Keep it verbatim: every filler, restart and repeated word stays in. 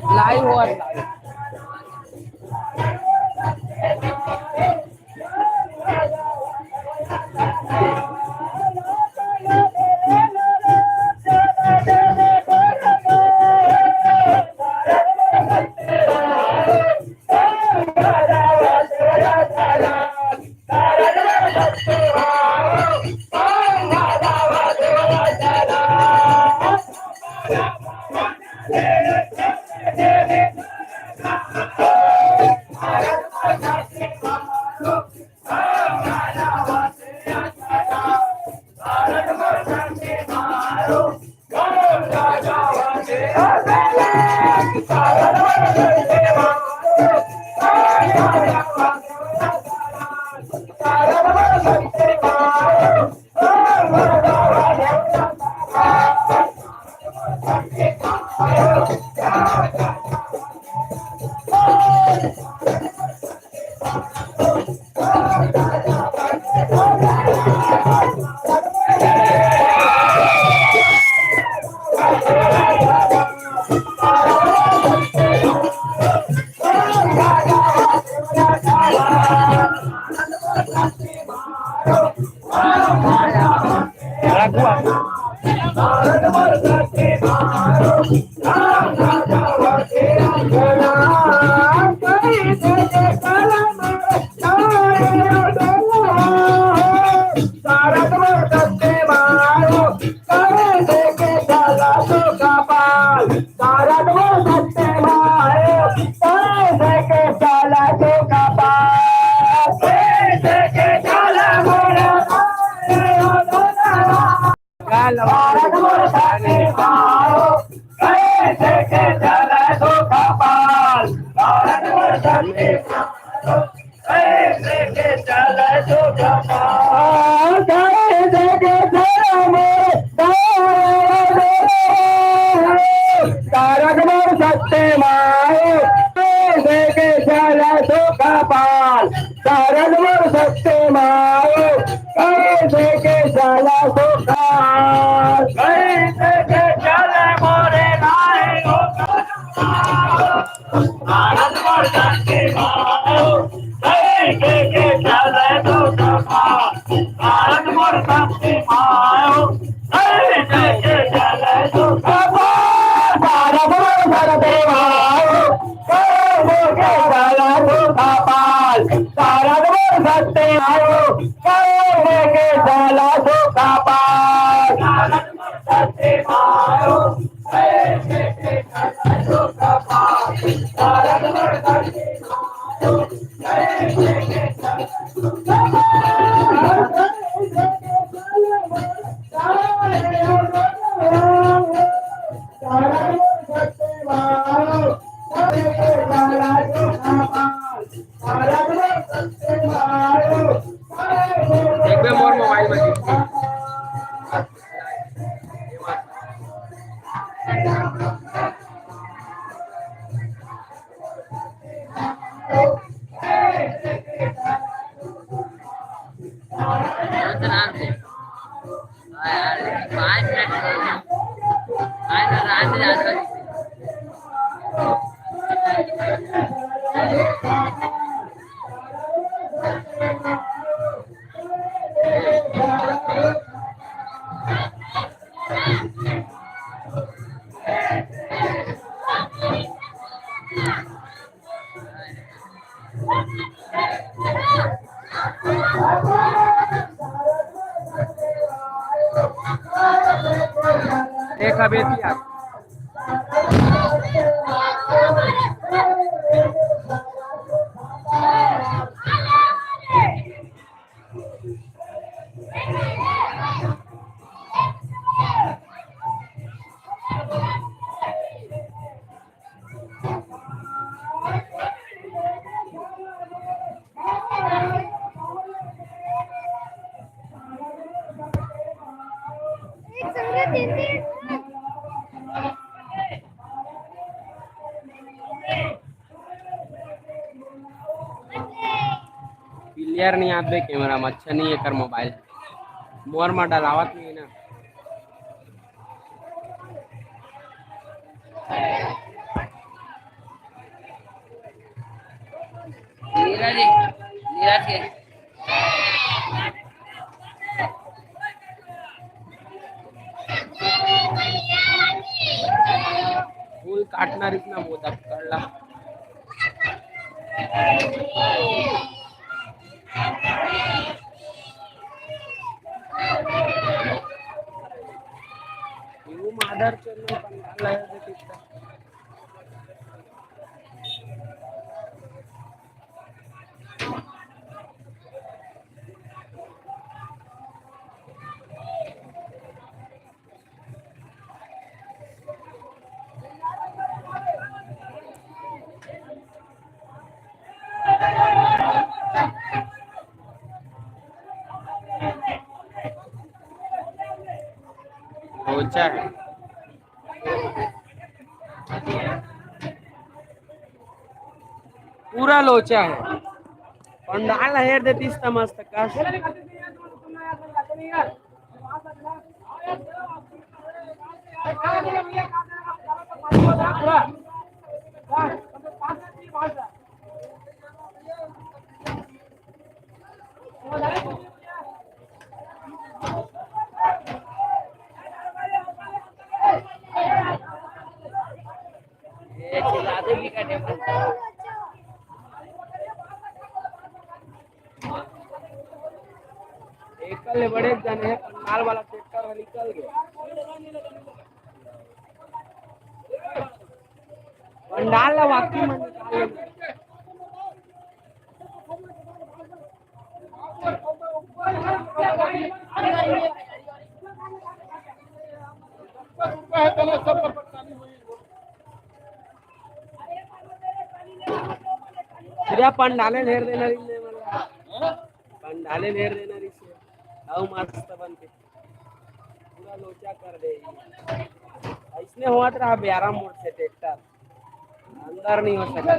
Live होवत। तारक मोर सत्य मायो, कैसे के चला सो कपाल। तारक मोर सत्य मायो, कैसे के चला सो कपाल। कैसे के चला मोरे नाय हो। भारत मोर शक्ति मायो, जय जय के चले तो सपा। भारत मोर शक्ति मायो, जय जय के चले तो सपा। भारत मोर शक्ति मायो, जय जय के चले तो सपा। भारत मोर शक्ति मायो, जय जय के चले तो सपा। भारत मोर शक्ति मायो, एक बार मोर मोबाइल में देखिए। देखा बेटी आप। क्लियर नहीं आत बे कैमरा में, अच्छा नहीं एकर मोबाइल। मोर में डलावत नहीं ना। नीरज, नीरज के। फूल काटना रिस ना मोदक कर ला। You mother चोद पंडाल लगा दे कितना। लोचा है, पूरा लोचा है। पंडाल हेर देतिस त मस्त कस। एकर ले बड़े जन हे, पंडाल वाला ट्रैक्टर ह निकल गया। पंडाल ला वाकई में निकाल लेना। पूरा पंडाले घेर देना रिस ले, मतलब। पंडाले घेर देना रिस ले। अउ मस्त बनते। पूरा लोचा कर दे। अइसने होवत रहा बे, आराम मोड से ट्रैक्टर। अंदर नहीं हो सका।